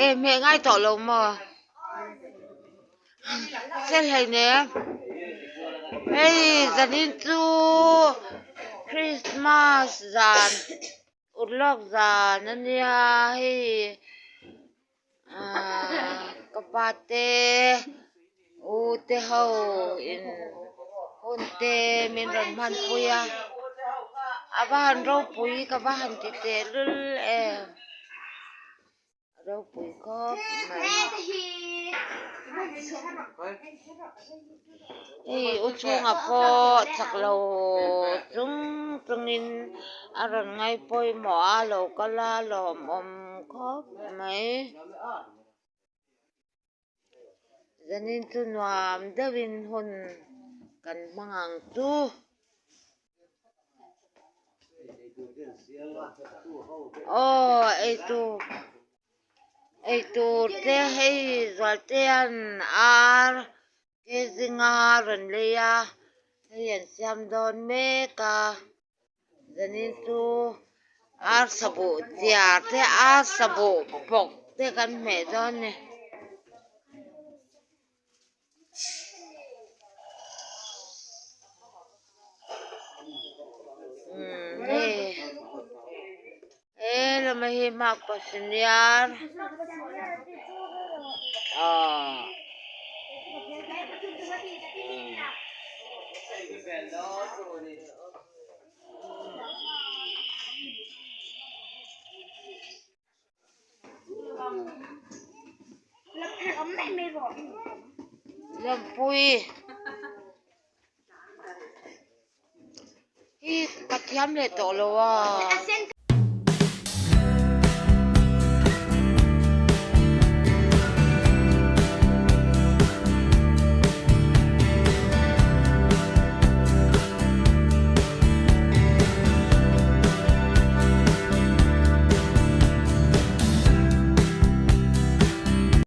E hmeh ngai tawh lo maw? Sel hlei nen hei zanin chu Christmas zan urlawk zan a nia hei ahh ka pa te u te ho in hun te min rawn hmanpui a a va han ropui ka va han ti tehlul em. Ropui khawp mai. Hei u chhunga pawh chak lo chung chungin a rawn ngai pawimawh a lo kal a lawmawm khawp mai. Zanin chu nuam deuhin hun kan hmang ang chu. Aw eitur eitur te hei Zualtea'n ar te zinga rawn lei a hei an siam dawn mek a zanin chu ar sabuh chiar te ar sabuh bawk te kan hmeh dawn a ni. He lama hi hmakpa senior ah. Lawmpui hi ka thiam leh tawh lo a.